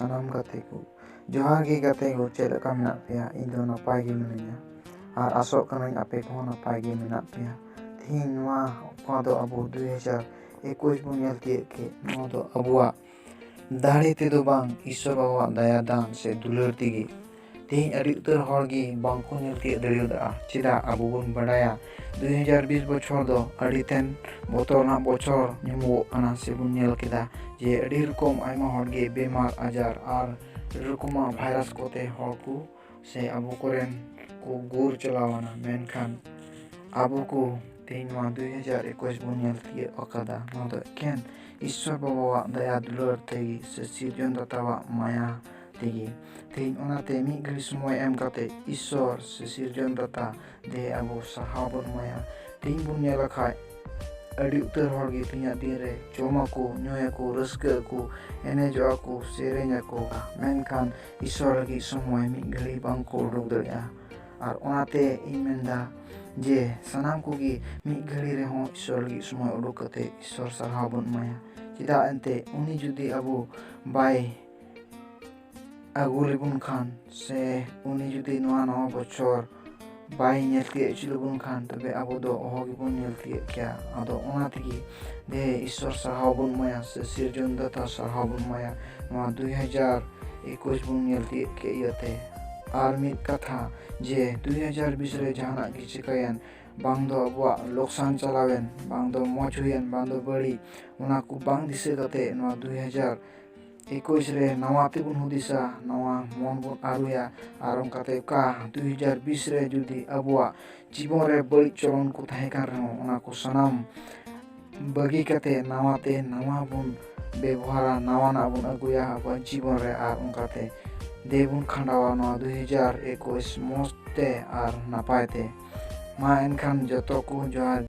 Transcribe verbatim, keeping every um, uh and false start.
ᱥᱟᱱᱟᱢ ᱜᱟᱛᱮ ᱠᱚ, ᱡᱚᱦᱟᱨ ᱜᱮ ᱜᱟᱛᱮ ᱠᱚ, ᱪᱮᱫ ᱞᱮᱠᱟ ᱢᱮᱱᱟᱜ ᱯᱮᱭᱟ? ᱤᱧ ᱫᱚ ᱱᱟᱯᱟᱭ ᱜᱮ ᱢᱤᱱᱟᱹᱧᱟ ᱟᱨ ᱟᱥᱚᱜ ᱠᱟᱹᱱᱟᱹᱧ ᱟᱯᱮ ᱠᱚᱦᱚᱸ ᱱᱟᱯᱟᱭ ᱜᱮ ᱢᱮᱱᱟᱜ ᱯᱮᱭᱟ᱾ ᱛᱮᱦᱮᱧ ᱱᱚᱣᱟ ᱚᱠᱟ ᱫᱚ ᱟᱵᱚ ᱫᱩᱭ ᱦᱟᱡᱟᱨ ᱮᱠᱩᱥ ᱵᱚᱱ ᱧᱮᱞ ᱛᱤᱭᱳᱜ ᱠᱮᱫ, ᱱᱚᱣᱟ ᱫᱚ ᱟᱵᱚᱣᱟᱜ ᱫᱟᱲᱮ ᱛᱮᱫᱚ ᱵᱟᱝ, ᱤᱥᱥᱚᱨ ᱵᱟᱵᱟᱣᱟᱜ ᱫᱟᱭᱟ ᱫᱟᱱ ᱥᱮ ᱫᱩᱞᱟᱹᱲ ᱛᱮᱜᱮ ᱛᱮᱦᱮᱧ ᱟᱹᱰᱤ ᱩᱛᱟᱹᱨ ᱦᱚᱲ ᱜᱮ ᱵᱟᱝ ᱠᱚ ᱧᱮᱞ ᱛᱤᱭᱳᱜ ᱫᱟᱲᱮᱭᱟᱫᱟ᱾ ᱪᱮᱫᱟᱜ? ᱟᱵᱚ ᱵᱚᱱ ᱵᱟᱰᱟᱭᱟ ᱫᱩᱭ ᱦᱟᱡᱟᱨ ᱵᱤᱥ ᱵᱚᱪᱷᱚᱨ ᱫᱚ ᱟᱹᱰᱤ ᱛᱮᱫ ᱵᱚᱛᱚᱨ ᱨᱮᱱᱟᱜ ᱵᱚᱪᱷᱚᱨ ᱧᱩᱢᱚᱜᱚᱜ ᱠᱟᱱᱟ, ᱥᱮ ᱵᱚᱱ ᱧᱮᱞ ᱠᱮᱫᱟ ᱡᱮ ᱟᱹᱰᱤ ᱨᱚᱠᱚᱢ ᱟᱭᱢᱟ ᱦᱚᱲ ᱜᱮ ᱵᱮᱢᱟᱨ ᱟᱡᱟᱨ ᱟᱨ ᱟᱹᱰᱤ ᱨᱚᱠᱚᱢᱟᱜ ᱵᱷᱟᱭᱨᱟᱥ ᱠᱚᱛᱮ ᱦᱚᱲ ᱠᱚ ᱥᱮ ᱟᱵᱚ ᱠᱚᱨᱮᱱ ᱠᱚ ᱜᱩᱨ ᱪᱟᱞᱟᱣ ᱮᱱᱟ᱾ ᱢᱮᱱᱠᱷᱟᱱ ᱟᱵᱚ ᱠᱚ ᱛᱮᱦᱮᱧ ᱱᱚᱣᱟ ᱫᱩᱭ ᱦᱟᱡᱟᱨ ᱮᱠᱩᱥ ᱵᱚᱱ ᱧᱮᱞ ᱛᱤᱭᱳᱜ ᱟᱠᱟᱫᱟ, ᱱᱚᱣᱟ ᱫᱚ ᱮᱠᱮᱱ ᱤᱥᱥᱚᱨ ᱵᱟᱵᱟᱣᱟᱜ ᱫᱟᱭᱟ ᱫᱩᱞᱟᱹᱲ ᱛᱮᱜᱮ ᱥᱮ ᱥᱤᱨᱡᱚᱱ ᱫᱟᱛᱟᱣᱟᱜ ᱢᱟᱭᱟ ᱛᱮᱜᱮ᱾ ᱛᱮᱦᱮᱧ ᱚᱱᱟᱛᱮ ᱢᱤᱫ ᱜᱷᱟᱹᱲᱤ ᱥᱚᱢᱚᱭ ᱮᱢ ᱠᱟᱛᱮ ᱤᱥᱥᱚᱨ ᱥᱮ ᱥᱤᱨᱡᱚᱱ ᱫᱟᱛᱟ ᱫᱮ ᱟᱵᱚ ᱥᱟᱨᱦᱟᱣ ᱵᱚᱱ ᱮᱢᱟᱭᱟ᱾ ᱛᱮᱦᱮᱧ ᱵᱚᱱ ᱧᱮᱞ ᱞᱮᱠᱷᱟᱡ ᱟᱹᱰᱤ ᱩᱛᱟᱹᱨ ᱦᱚᱲ ᱜᱮ ᱛᱮᱦᱮᱧᱟᱜ ᱫᱤᱱ ᱨᱮ ᱡᱚᱢᱟᱠᱚ, ᱧᱩᱭᱟᱠᱚ, ᱨᱟᱹᱥᱠᱟᱹᱜ ᱟᱠᱚ, ᱮᱱᱮᱡᱚᱜ ᱟᱠᱚ, ᱥᱮᱨᱮᱧ ᱟᱠᱚ, ᱢᱮᱱᱠᱷᱟᱱ ᱤᱥᱥᱚᱨ ᱞᱟᱹᱜᱤᱫ ᱥᱚᱢᱚᱭ ᱢᱤᱫ ᱜᱷᱟᱹᱲᱤ ᱵᱟᱝ ᱠᱚ ᱩᱰᱩᱠ ᱫᱟᱲᱮᱭᱟᱜᱼᱟ᱾ ᱟᱨ ᱚᱱᱟᱛᱮ ᱤᱧ ᱢᱮᱱᱫᱟ ᱡᱮ ᱥᱟᱱᱟᱢ ᱠᱚᱜᱮ ᱢᱤᱫ ᱜᱷᱟᱹᱲᱤ ᱨᱮᱦᱚᱸ ᱤᱥᱥᱚᱨ ᱞᱟᱹᱜᱤᱫ ᱥᱚᱢᱚᱭ ᱩᱰᱩᱠ ᱠᱟᱛᱮ ᱤᱥᱥᱚᱨ ᱥᱟᱨᱦᱟᱣ ᱵᱚᱱ ᱮᱢᱟᱭᱟ᱾ ᱪᱮᱫᱟᱜ ᱮᱱᱛᱮ ᱩᱱᱤ ᱡᱩᱫᱤ ᱟᱵᱚ ᱵᱟᱭ ᱟᱹᱜᱩ ᱞᱮᱵᱚᱱ ᱠᱷᱟᱱ, ᱥᱮ ᱩᱱᱤ ᱡᱩᱫᱤ ᱱᱚᱣᱟ ᱱᱟᱣᱟ ᱵᱚᱪᱷᱚᱨ ᱵᱟᱭ ᱧᱮᱞ ᱛᱤᱭᱳᱜ ᱦᱚᱪᱚ ᱞᱮᱵᱚᱱ ᱠᱷᱟᱱ, ᱛᱚᱵᱮ ᱟᱵᱚ ᱫᱚ ᱚᱦᱚ ᱜᱮᱵᱚᱱ ᱧᱮᱞ ᱛᱤᱭᱳᱜ ᱠᱮᱭᱟ᱾ ᱟᱫᱚ ᱚᱱᱟ ᱛᱮᱜᱮ ᱫᱮ ᱤᱥᱥᱚᱨ ᱥᱟᱨᱦᱟᱣ ᱵᱚᱱ ᱮᱢᱟᱭᱟ ᱥᱮ ᱥᱤᱨᱡᱚᱱ ᱫᱟᱛᱟ ᱥᱟᱨᱦᱟᱣ ᱵᱚᱱ ᱮᱢᱟᱭᱟ ᱱᱚᱣᱟ ᱫᱩᱭ ᱦᱟᱡᱟᱨ ᱮᱠᱩᱥ ᱵᱚᱱ ᱧᱮᱞ ᱛᱤᱭᱳᱜ ᱠᱮᱫ ᱤᱭᱟᱹᱛᱮ᱾ ᱟᱨ ᱢᱤᱫ ᱠᱟᱛᱷᱟ, ᱡᱮ ᱫᱩᱭ ᱦᱟᱡᱟᱨ ᱵᱤᱥ ᱨᱮ ᱡᱟᱦᱟᱱᱟᱜ ᱜᱮ ᱪᱤᱠᱟᱹᱭᱮᱱ, ᱵᱟᱝ ᱫᱚ ᱟᱵᱚᱣᱟᱜ ᱞᱚᱠᱥᱟᱱ ᱪᱟᱞᱟᱣᱮᱱ, ᱵᱟᱝ ᱫᱚ ᱢᱚᱡᱽ ᱦᱩᱭᱮᱱ, ᱵᱟᱝ ᱫᱚ ᱵᱟᱹᱲᱤᱡ, ᱚᱱᱟ ᱠᱚ ᱵᱟᱝ ᱫᱤᱥᱟᱹ ᱠᱟᱛᱮ ᱱᱚᱣᱟ ᱫᱩᱭ ᱦᱟᱡᱟᱨ ᱮᱠᱩᱥ ᱨᱮ ᱱᱟᱣᱟ ᱛᱮᱵᱚᱱ ᱦᱩᱫᱤᱥᱟ, ᱱᱟᱣᱟ ᱢᱚᱱ ᱵᱚᱱ ᱟᱹᱨᱩᱭᱟ᱾ ᱟᱨ ᱚᱱᱠᱟᱛᱮ ᱚᱠᱟ ᱫᱩᱭ ᱦᱟᱡᱟᱨ ᱵᱤᱥ ᱨᱮ ᱡᱩᱫᱤ ᱟᱵᱚᱣᱟᱜ ᱡᱤᱵᱚᱱ ᱨᱮ ᱵᱟᱹᱲᱤᱡ ᱪᱚᱞᱚᱱ ᱠᱚ ᱛᱟᱦᱮᱸ ᱠᱟᱱ ᱨᱮᱦᱚᱸ, ᱚᱱᱟ ᱠᱚ ᱥᱟᱱᱟᱢ ᱵᱟᱹᱜᱤ ᱠᱟᱛᱮ ᱱᱟᱣᱟ ᱛᱮ ᱱᱟᱣᱟ ᱵᱚᱱ ᱵᱮᱵᱚᱦᱟᱨᱟ, ᱱᱟᱣᱟᱱᱟᱜ ᱵᱚᱱ ᱟᱹᱜᱩᱭᱟ ᱟᱵᱚᱣᱟᱜ ᱡᱤᱵᱚᱱ ᱨᱮ᱾ ᱟᱨ ᱚᱱᱠᱟᱛᱮ ᱫᱮ ᱵᱚᱱ ᱠᱷᱟᱸᱰᱟᱣᱟ ᱱᱚᱣᱟ ᱫᱩᱭ ᱦᱟᱡᱟᱨ ᱮᱠᱩᱥ ᱢᱚᱡᱽ ᱛᱮ ᱟᱨ ᱱᱟᱯᱟᱭ ᱛᱮ᱾ ᱢᱟ ᱮᱱᱠᱷᱟᱱ ᱡᱚᱛᱚ ᱠᱚ ᱡᱚᱦᱟᱨ᱾